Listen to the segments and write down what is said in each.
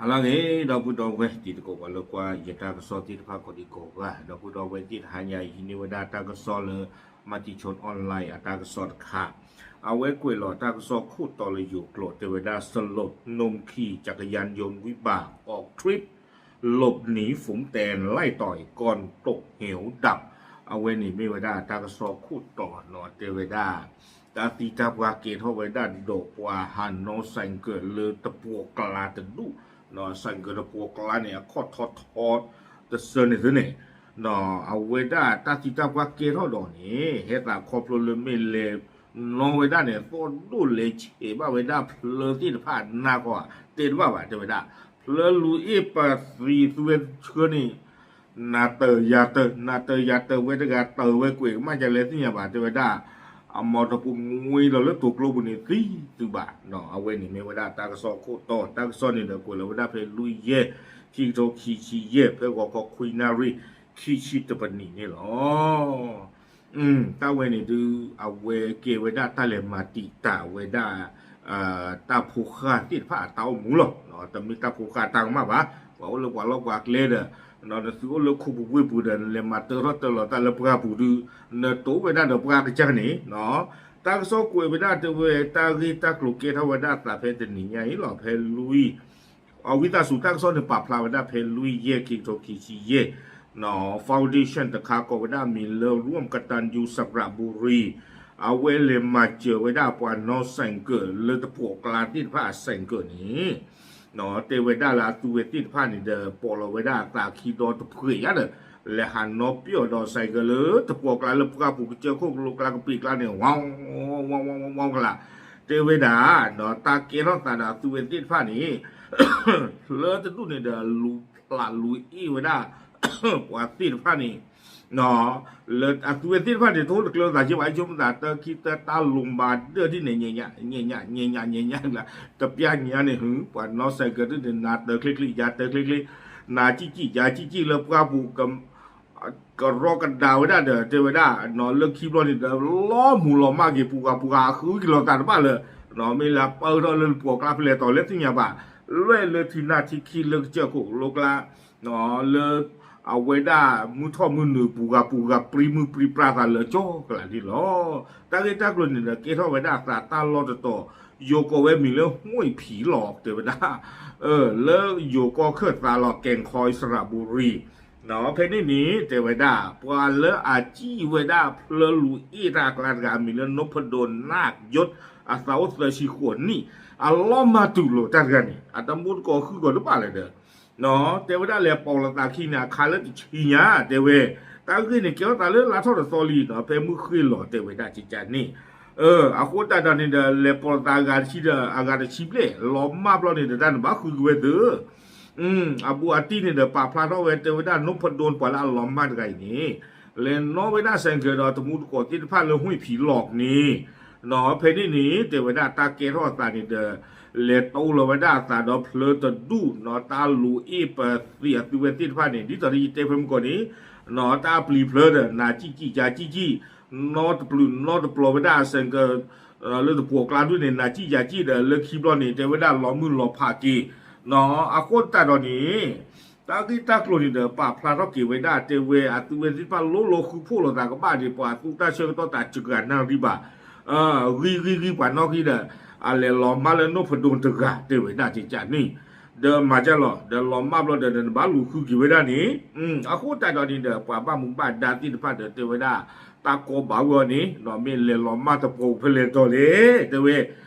ဟါလၢအဂ့ၤ ဒီပုၢ်ဒီဝဲၢ်တံၤသကိး ပှၤလၢကွၢ်ယတၢ်ကစီၣ်သ့ၣ်တဖၣ်ကိးဒံကိးဂၤ, ဒီပုၢ်ဒီဝဲၢ်သ့ၣ်တဟါညါအံၤ ဟံးန့ၢ်ဝဲဒၣ်တၢ်ကစီၣ်လၢ Matichon Online အတၢ်ကစီၣ်တခါ, အဝဲကွဲးလီၤတၢ်ကစီၣ်ခိၣ်တီလၢယိၤကျိာ် တဲဝဲဒၣ် สลดหนุ่มขี่จักรยานยนต์วิบากออกทริป หลบหนีฝูงแตนไล่ต่อยก่อนตกเหวดับ အဝဲန့ၣ်မ့ၢ်ဝဲဒၣ်တၢ်ကစီၣ်ခိၣ်တီနီၤ တဲဝဲဒၣ် တၢ်သံတၢ်ပှၢ်ကဲထီၣ်ဝဲဒၣ်ဒီးပှၤဟးနီၣ် ဆိုင်ကယ် လၢတပှီၢ်ကျါတဒူၣ်, နီၤ ဆိုင်ကယ် တပှီၢ်ကျါန့ၣ် အခီၣ်ထီထီတစၢန့ၣ်သုန့ၣ်, နီၤ အဝဲဒၣ်တၢ်သံတၢ်ပှၢ်ကဲထီၣ်ဒီးန့ၣ် ဟဲသးခီဖျိလၢမ့ၢ်လဲၤနီၣ်ဝဲဒၣ်န့ၣ် သီၣ်ဒိၣ်လဲၤဆဲးဘၣ်ဝဲဒၣ်ဖျၢသ့ၣ်တဖၣ်နါကီၢ် တဲတဘၣ်ဘၣ် တဲဝဲဒၣ် ဖျၢလူၤအ့ၣ်ပသံးသုဝဲဆှၢန့ၣ် နၤတၢၤယၤတၢၤ နၤတၢၤယၤတၢၤဝဲတဂၤ တၢၤဝဲကွဲးကမၣ်ကလဲၣ်သ့ၣ်ညါဘၣ် တဲဝဲဒၣ် အမီၤတပူၤမွ့ဒီးလၢတိၤကျိပူၤန့ၣ်သံသုဘၣ်, အဝဲန့ၣ်မ့ၢ်ဝဲဒၣ်တၢ်ကစီၣ်ခိၣ်တီ, တၢ်ကစီၣ်န့ၣ်ဒီးကွဲးလီၤဝဲဒၣ်ဖဲလွံၢ်ယဲၢ် ခံကထိခံဆံယဲၢ် ဖဲဂီၤခီခွံနၣ်ရံၣ် ခံဆံတပနံးန့ၣ်လီၤ. တၢ်ဝဲန့ၣ်ဒုး အဝဲကဲဝဲဒၣ်တၢ်လဲၤမၤတံာ်တာ်ဝဲဒၣ် တၢ်ဖိဃၢ်သ့ၣ်တဖၣ်အတၢ်အိၣ်မူလီၤ. တမ့ၢ်တၢ်ဖိဃၢ်တၢ်ကမၣ်ဘၣ်, ပှၤအိၣ်လၢပှၤလီၢ်ပှၤကျဲဒီး နသုအိၣ်လၢခိပူၤဝ့ၢ်ပူၤဒီး နလဲၤမၤတၢထီၣ်တၢလီၤတၢ်လၢပှၢ်ပူၤဒုး နတိာ်ဝဲဒၣ်ဒီးပှၢ်ကစၢ်န့ၣ်, တၢ်ကစီၣ်ကွဲးဝဲဒၣ်တဲဝဲ တၢ်ဂ့ၢ်တၢ်ကျိၤကဲထီၣ်ဝဲဒၣ်သးဖဲတနံၤညါအံၤလီၤ. ဖဲလွံၢ် အဝံသးစူၤတၢ်ကစီၣ်န့ၣ် ပာ်ဖျါဝဲဒၣ်ဖဲလွံၢ်ယဲၢ် ခံကထိခံဆံယဲၢ် foundation တခါကိးဝဲဒၣ်မံၤလၢ ร่วมกตัญญูสระบุรี အဝဲလဲၤမၤစၢၤဝဲဒၣ်ပှၤနီၣ် ဆိုင်ကယ် လၢတပှီၢ်ကျါသ့ၣ်တဖၣ်အ ဆိုင်ကယ် န့ၣ် တဲဝဲဒၣ်လၢအသုဝဲသ့ၣ်တဖၣ်န့ၣ်ဒီး ပိာ်လီၤဝဲဒၣ်အသးခံဒီတဖှဲးယါဒီး လဲၤဟးနီၣ်ပျီၢ်ဒီး ဆိုင်ကယ် လၢတပှီၢ်ကျါလၢပှၢ်ပူၤကစၢၢ်ခိၣ်ကလိကျါကပံာ်ကျါန့ၣ် ဝီဝီဝီဝီကလာ် တဲဝဲဒၣ် တၢ်ကဲထီၣ်သးဒီးအသုဝဲသ့ၣ်တဖၣ်န့ၣ် ဖျၢတဒူၣ်န့ၣ်ဒီးလူၤဖျးလူၤအ့ၣ်ဝဲဒၣ် ပှၤသ့ၣ်တဖၣ်န့ၣ် လၢအသုဝဲသ့ၣ်တဖၣ်န့ၣ် တအိၣ်တကျဲၤသးက့ဘၣ် ဆိကမိၣ်သး တၢ်ခံတၢ်တၢ်လူၤမၤဒၢၣ်ဒ်န့ၣ် ညါညါညါညါညါညါညါညါ တပျၢ်ညါန့ၣ် ပှၤနီၣ် ဆိုင်ကယ် ဒ်န့ၣ် နၤတၢၤချ့ချ့ ယၤတၢၤချ့ချ့ နၤကံၣ်ကံၣ် ယၤကံၣ်ကံၣ်လၢပှၢ်ပူၤ ကရီကဒါဝဲဒၣ်ဒီး တဲဝဲဒၣ် လၢခံဘျီန့ၣ်ဒီး လီၤမူၤလီၤမၢ်က့ၤ ပူၤဂၤပူၤဂၤ ဃုက့ၤလီၤသးတဘၣ်လၢ မ့ၢ်လၢပၢထီၣ်လၢပှီၢ်ကျါဖဲလဲၣ်တီၤလဲၣ်သ့ၣ်ညါဘၣ် လွဲၢ်လၢထံနၢ်ထံခံလၢကစၢၢ်ခိၣ်လိကျါ လၢအဝဲဒၣ်မုၢ်ထီၣ်မုၢ်နုာ်ပူၤဂၤပူၤဂၤ ပြံမုၢ်ပြံပြါသးလၢကၠီကလာ်န့ၣ်လီၤ. တၢ်ဂ့ၢ်တၢ်ကျိၤန့ၣ်ဒီး ကဲထီၣ်ဝဲဒၣ်အသးတၢ်လီၢ်တတီၤ ယိၤကိးဝဲမံၤလၢ ห้วยผีหลอก တဲဝဲဒၣ် လၢယိၤကီၢ်ခၢၣ်သးလီၤ แก่งคอย สระบุรี ဖဲန့ၣ်န့ၣ် တဲဝဲဒၣ် ပှၤလၢအစံၣ်ဝဲဒၣ်ဖျၢလူၤအ့ၣ်တၢ်အကျါတဂၤ အမံၤလၢ นพดล นาคยศ အသးအိၣ်သၢဆံဃိးနံၣ် အလီၤမၢ်တူၢ်လိာ်တၢ်တဂၤန့ၣ် အတမူတကိးဃုကီးတဘၣ်လၢၤဒီး တဲဝဲဒၣ်လဲၤပိာ်လီၤသးခံန့ၣ် အခါလၢတဆံညါ တဲဝဲ တၢ်ဂ့ၢ်န့ၣ် ကဲထီၣ်သးလၢလါထီၣ်တသီလံနီၤ ဖဲမုၢ်ဃ့ၢ်လီၤ တဲဝဲဒၣ်ကကန့ၣ် အဃိသတးဒီးန့ၣ်ဒီး လဲၤပိာ်လီၤသးအဂၤတဆံဒီး အဂၤတဆံဘျဲၣ် လီၤမၢ်ဘျီန့ၣ်ဒီး တၢ်န့ၣ်ဘၣ်ဃုက့ၤဝဲသ့ အဘူးအတံၢ်န့ၣ်ဒီး ပာ်ဖျါထီၣ်ဝဲ တဲဝဲဒၣ် นพดล ပှၤလၢအလီၤမၢ်တဂၤအံၤန့ၣ် လဲၤနီၣ်ဝဲဒၣ် ဆိုင်ကယ် ဒီးတမူတကိးသ့ၣ်တဖၣ်လၢ ห้วยผีหลอก န့ၣ် ဖဲန့ၣ်န့ၣ် တဲဝဲဒၣ်တၢ်ကဲထီၣ်အသးန့ၣ်ဒီး လဲၤတိလီၤဝဲဒၣ်အသးဒီးဖျၢတဒူၣ်နီၤ တၢ်လူၤအ့ၣ်ပသံးအသုဝဲသ့ၣ်တဖၣ်န့ၣ် ဒ်သိးဒီးယတဲဖဲမုၢ်ကီၢ်န့ၣ် နီၤ တၢ်ပျံၤဖျၢဒီး နၤကံၣ်ကံၣ် ယၤကံၣ်ကံၣ် နီတပျုာ်နီတပျီၤဝဲဒၣ် ဆိုင်ကယ် လၢတပှီၢ်ကျါဒ်န့ၣ် နၤကံၣ်ယၤကံၣ်ဒီး လၢခံဘျီန့ၣ် တဲဝဲဒၣ်လီၤမုၢ်လီၤဖးက့ၤ နီၤ အဃိသတးဒီးန့ၣ် တၢ်ဂ့ၢ်တၢ်ကျိၤန့ၣ်ဒီး ပာ်ဖျါထီၣ်က့ၤဝဲဒၣ် တဲဝဲ အသုဝဲသ့ၣ်တဖၣ်လိၣ်လိၣ်ဃုဖှိၣ်လိာ်သးကဘၣ်န့ၣ် ပှၤသူတၢ်ဆၢကတီၢ်သးစှၤနၣ်ရံၣ်ဘၣ် ဂံၢ်ဂံၢ်ဂံၢ်ပှၤနီၣ်ဂံၢ်ဒီး အလဲၤလီၤမၢ်လၢ นพดล တဂၤ တဲဝဲဒၣ်ကကန့ၣ် ဒီးမၤဒ်လဲၣ် ဒီးလီၤမၢ်ဘျီဒီး နဘၣ်လူၤဃုက့ၤဝဲဒၣ်န့ၣ် အဃိသတးဒီးန့ၣ်ဒီး ပှၤဘၣ်မူဘၣ်ဒါသ့ၣ်တဖၣ်ဒီး တဲဝဲဒၣ် တၢ်ကီဘၣ်ဝဲအီၤန့ၣ် မ့ၢ်လဲၤလီၤမၢ်တပှီၤဖဲလဲၣ်တီၤလဲၣ် တဲဝဲ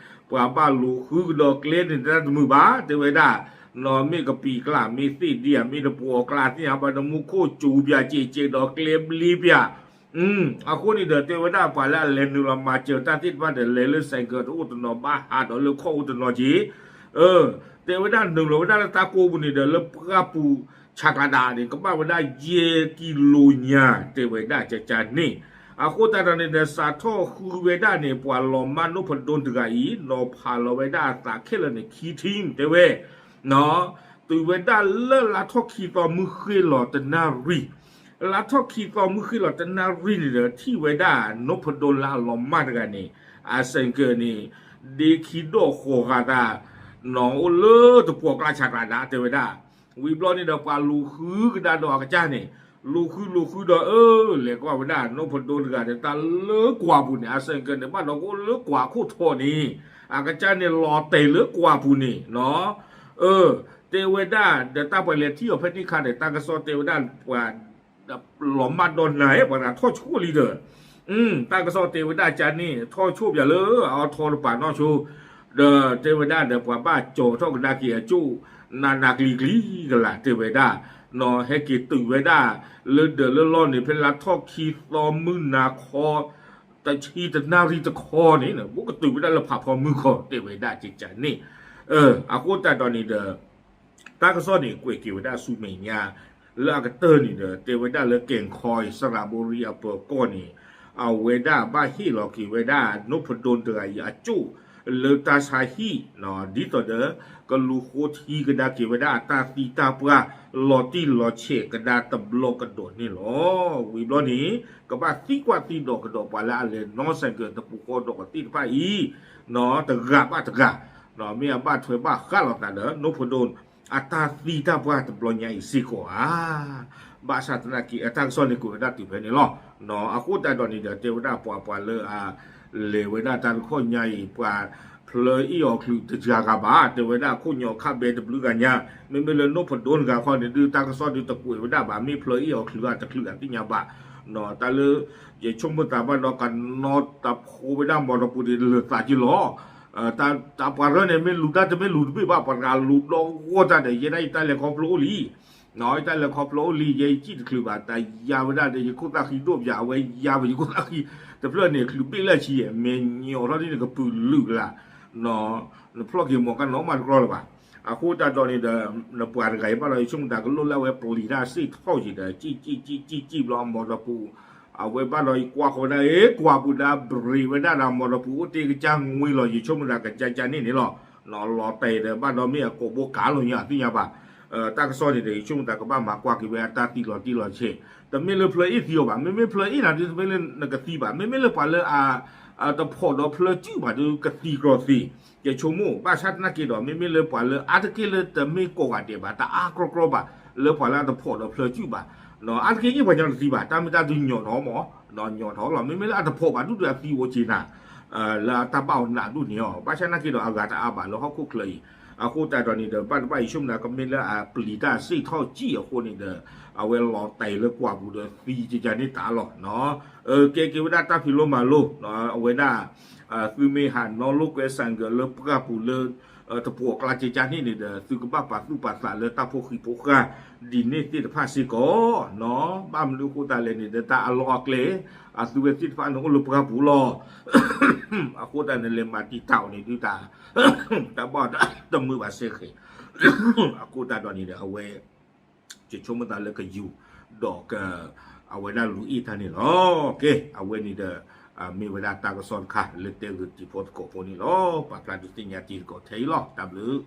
ပှၤဘၣ်လူၤဃုကဒီးကျဲန့ၣ် တၢ်တမုာ်ဘၣ် တဲဝဲဒၣ် နီၤ မ့ၢ်ကပံာ်ကျါ မ့ၢ်သ့ၣ်ဒံးဧါ မ့ၢ်တပှီၢ်ကျါသ့ၣ်ဧါ ဘၣ်တမူခိၣ်စူၤပၠးကဲးကဲးဒီးကျဲဘျ့ပၠး အဃိန့ၣ်ဒီး တဲဝဲဒၣ်ပှၤလၢအလဲၤနုာ်လီၤမၤစၢၤတၢ်သ့ၣ်တဖၣ်ဒီး လဲၤလၢ ဆိုင်ကယ် တအိၣ်တနီၤ ဘၣ်ဟးဒီးလၢခီၣ်အိၣ်တနီၤက့ၤ တဲဝဲဒၣ်နုာ်လီၤဝဲဒၣ်လၢတၢ်ကိးပူၤန့ၣ်ဒီး လၢပှၢ်ပူၤဆးကျးဒၣ်န့ၣ် ကဘၣ်ဝဲဒၣ်ယဲၢ်ကံလိညါ တဲဝဲဒၣ်ကကန့ၣ် အဃိသတးဒီးန့ၣ်ဒီး စးထီၣ်ဃုဝဲဒၣ်န့ၣ် ပှၤလီၤမၢ် นพดล တဂၤအံၤ နီၤဖးလီၤဝဲဒၣ်အသးခဲလၢာ်န့ၣ် ခံထံၣ် တဲဝဲ တုၤဝဲဒၣ်လၢလါထီၣ်ခံသီမုၢ်ဃ့ၢ်လီၤတနၣ်ရံၣ် လါထီၣ်ခံသီမုၢ်ဃ့ၢ်လီၤတနၣ်ရံၣ်န့ၣ်ဒီး ထံၣ်ဝဲဒၣ် นพดล လၢအလီၤမၢ်တဂၤန့ၣ် အ ဆိုင်ကယ် န့ၣ် ဒ့ခံဒီၣ်ဃီၤဃာ်သး နီၢ်အိၣ်လၢတပှီၢ်ကျါဆးကျါဒၣ် တဲဝဲဒၣ်. ဝံၤဘျီန့ၣ်ဒီး ပှၤလူၤဃုကဒါဒီးအကစၢ်န့ၣ်, လူၤဃုလူၤဃုဒီး အၢ လဲၤကွၢ်ဝဲဒၣ် နိၣ်ဖဒိတဂၤဒီးတၢ်လၢကွၢ်ပူၤန့ၣ် အစဲးကၢန့ၣ် ဘၣ်ဒီးကအိၣ်လၢကွၢ်ခိၣ်ထီၣ်န့ၣ်, အကစၢ်န့ၣ်လီၤတဲာ်လၢကွၢ်ပူၤန့ၣ်နီၤ. အၢ တဲဝဲဒၣ်ဒီး တၢ်ပှၤလဲၤထံၣ်အီၤဖဲန့ၣ်ခါဒီး တၢ်ကစီၣ်တဲဝဲဒၣ်ပှၤ လီၤမၢ်ဒီးနၤ ပှၤတဂၤထီၣ်ဆိၣ်လံဒီး, တၢ်ကစီၣ်တဲဝဲဒၣ်ကန့ၣ် ထီၣ်ဆိၣ်ပၠးလၢအအီထီတပၤနီၢ်ဆိ, ဒီးတဲဝဲဒၣ်ဒီး ပှၤဘၣ်ကၠီၤထီၣ်ကဒါက့ၤအကၠိၣ် နးနးကျံၤကျံၤကလာ် တဲဝဲဒၣ်, နီၢ်ဟဲက့ၤတုၤဝဲဒၣ် လၢဒၢးလၢလီၢ်န့ၣ် ဖဲလါထီၣ်ခံသီမုၢ်နၤခီ တဆံတနၣ်ရံၣ်တခီန့ၣ် ဘူးကတုၤဝဲဒၣ်လၢဖးဖီမုၢ်ခီ တဲဝဲဒၣ်ကကန့ၣ်, အဃိသတးဒီးန့ၣ်ဒီး တၢ်ကစီၣ်န့ၣ် ကွဲးက့ၤဝဲဒၣ်ဆူမဲာ်ညါ လၢအကတၢၢ်န့ၣ်ဒီး တဲဝဲဒၣ်လၢ ကဲၣ်ခီ စရးဘိရံအပၢၤကီၢ်န့ၣ် အဝဲဒၣ်ဘၣ်ဟ့ၣ်လီၤက့ၤဝဲဒၣ် နိၣ်ဖဒိတဂၤအံၤအကၠိၣ် လၢတၢ်ဆါဟံၣ် ဒ်သိးဒီး ကလူၤဃိထံကဒါက့ၤဝဲဒၣ်အတၢ်သံတၢ်ပှၢ် လီၤတံၢ်လီၤဆဲးကဒါတဘျီကဒီးန့ၣ်လီၤ. ဝံၤဘျီန့ၣ် ကဘၣ်သံကွၢ်သံဒိးကဒီးပှၤလၢအလဲၤနီၣ်စဲးကၢးတပူၤဃီဒီးကသံၣ်တဖၣ်အံၤ တဂၤဘၣ်တဂၤ, မ့ၢ်အဘၣ်ထွဲဘၣ်ဃးလိာ်သးဒီး နိၣ်ဖဒိ အတၢ်သံတၢ်ပှၢ်တဘျီညါအံၤစ့ၢ်ကီးဧါ. ဘၣ်ဆၣ်သနာ်က့ အတၢ်ကစီၣ်န့ၣ်ကွဲးဝဲဒၣ်တုၤဖဲန့ၣ်လီၤ. အဃိသတးဒီးန့ၣ်ဒီး တဲဝဲဒၣ်ပှၤပှၤလၢအ လဲၤဝဲဒၣ်တၢ်တခီညါအံၤ ပှၤဖျၢအ့ၣ်အီၤချုးတယၤဂၤဘၣ် တဲဝဲဒၣ်ခိၣ်ညိးခါဘဲတဘျုးဂၤညါ, မ့မ့ၢ်လၢနိၣ်ဖဒိတဂၤခီန့ၣ်ဒုး တၢ်ကစီၣ်ဒုးတကွဲးဝဲဒၣ်ဘၣ် မ့ၢ်ဖျၢအ့ၣ်အီၤချုးအတချုးအသ့ၣ်ညါဘၣ်. တၢ်လၢ ယဆိကမိၣ်သးဘၣ်ဒီးကနီတဖိဝဲဒၣ်မီၤတပူၤန့ၣ်လၢာ်သးက့ၤလီၤ. တၢ်ပှၤရၢန့ၣ် မ့ၢ်လူၤတၢ်တမ့ၢ်လူၤတဘ့ၣ်ဘၣ် ပှၤတဂၤလူၤဒီဂီၢ်တၢ်ဒီး ယဲဒၣ်ယတၢ်လဲၤခီဖျိအိၣ်လံ ယတၢ်လဲၤခီဖျိအိၣ်လံ ယဲယစံၣ်တချုးဘၣ် တၢ်ယါဝဲဒၣ်ဒီး ယခိၣ်သၣ်ဃံဒိၣ်ပၠး အဝဲယါဝဲယခိၣ်သၣ်ဃံ တဖျၢၣ်န့ၣ် ချုးဘ့ၣ်လၢအဆံ မဲာ်ညိးထီၣ်ဒ်န့ၣ်ကပုာ်လုာ်ကလာ် နဖျီၣ်က့ၤမီၤကနီၤမးတကြီလၢၤဘၣ်. အဃိသတးဒီးန့ၣ်ဒီး နပှၤတဂၤအံၤဘၣ်ဒီး ယဆိကမိၣ်သးကလိၣ်လၢအဝဲပျံၤတၢ်စ့ၣ်ထီၣ်က့ၤဒီး စံၣ်စံၣ်စံၣ်စံၣ်စံၣ်ဘျီအမီၤတပူၤ အဝဲဘၣ်ဒီးယကွၢ်ဃီဝဲဒၣ် အ့ ကွၢ်ပူၤဒီး ဘြ့းဝဲဒၣ်ဒီးမီၤတပူၤအိၣ်တ့ၢ်ကစၢ်ငွ့လီၤ ယဆိကမိၣ်သးကကကန့ၣ်န့ၣ်လီၤ. လီၤတဲာ်ဒီးဘၣ်ဒီးမ့ၢ်အကိာ်ဘိကၤလီၤညါသ့ၣ်ညါဘၣ်. တၢ်ကစီၣ်န့ၣ်ဒီး ယဆိကမိၣ်သးကဘၣ်မၤကွၢ်က့ၤဝဲအတၢ်သံလီၤတံၢ်လီၤဆဲး တမ့ၢ်လၢဖျၢအ့ၣ်သံအီၤဘၣ် မ့မ့ၢ်ဖျၢအ့ၣ်နၤဒုး တမ့ၢ်လၢနကသံဘၣ် မ့မ့ၢ်လၢပှၤလၢအ တဖိးဒီးဖျၢကုၢ်ဘၣ်ဒုးကသံကြီသ့ ယဆိကမိၣ် ဘၣ်ဆၣ်သနာ်က့ဒီး မ့မ့ၢ်လၢပှၤလၢအါတက့ၢ်လၢတမ့ၢ်ကိးဂၤဒဲးဘၣ် တအါကြီကြီဘၣ် လၢပှၤလၢအတဖိးဒီးဖျၢကုၢ်ဘၣ် အါတက့ၢ်အံၤပှၤညီတသံဘၣ် တၢ်မ့ၢ်တၢ်ဒုးညီးထီၣ်မး ညီးထီၣ်လီၤ မ့မ့ၢ်လၢအတဖိးဘၣ်ဒုးဒီးအသံအိၣ်က့ၤနၤ လၢအတၢ်ဘၣ်အီၤနးဒိၣ်န့ၣ်လီၤ ဘၣ်ဆၣ်သနာ်က့ဒီးအဂၤတအါဘၣ်လၢဟီၣ်ခိၣ်ချၢအံၤ အဃိသတးဒီးန့ၣ်ဒီး ဘၣ်တဘၣ်ယဆိကမိၣ်သးကမ့ၢ်လၢအပျံၤတၢ်စ့ၣ်ထီၣ်ကံၣ်အဃိန့ၣ်ဒီး အဝဲလီၤတဲာ်လၢကွၢ်ပူၤဒီးသံကကန့ၣ်တၢ်လီၤ ကဲက့ၤဝဲဒၣ်တၢ်ဖံးလိမၤလိ အဝဲဒၣ် သုမ့ၢ်ဟးနီၣ်လိာ်ကွဲစၣ်ကၢၤလၢပှၢ်ပူၤလၢ တပှီၢ်ကျါကကန့ၣ်န့ၣ်ဒီး သုကဘၣ်ပာ်သူၣ်ပာ်သးလၢတၢ်ဖိဃံဖိဃၢ် ဒ်န့ၣ်သ့ၣ်တဖၣ်စ့ၢ်ကီး ဘၣ်မနုၤအဃိသတးလဲၣ်န့ၣ်ဒီး တၢ်အလီၢ်အကျဲ အသုဝဲသ့ၣ်တဖၣ်န့ၣ်အိၣ်လၢပှၢ်ပူၤလီၤ အဃိသတးန့ၣ်လဲၤမၤတံာ်တာ်အီၤန့ၣ်ဒုးတၢ် တၢ်ဘၣ်တမုာ်ဘၣ်စ့ၢ်ကီး အဃိသတးဒီးန့ၣ်ဒီး အဝဲ ယဆိကမိၣ်သးလၢကယူၤ ဒီးက အဝဲဒၣ်လူၤအ့ၣ်တၢ်န့ၣ်လီၤ. ကဲ အဝဲန့ၣ်ဒီး မ့ၢ်ဝဲဒၣ်တၢ်ကစီၣ်တခါ လၢတဲဂုာ်တံၤဖိသကိးဖိန့ၣ်လီၤ. ပာ်ဖျါဒုးသ့ၣ်ညါတံၤသကိးထဲအံၤလီၤ. တၢ်ဘျုး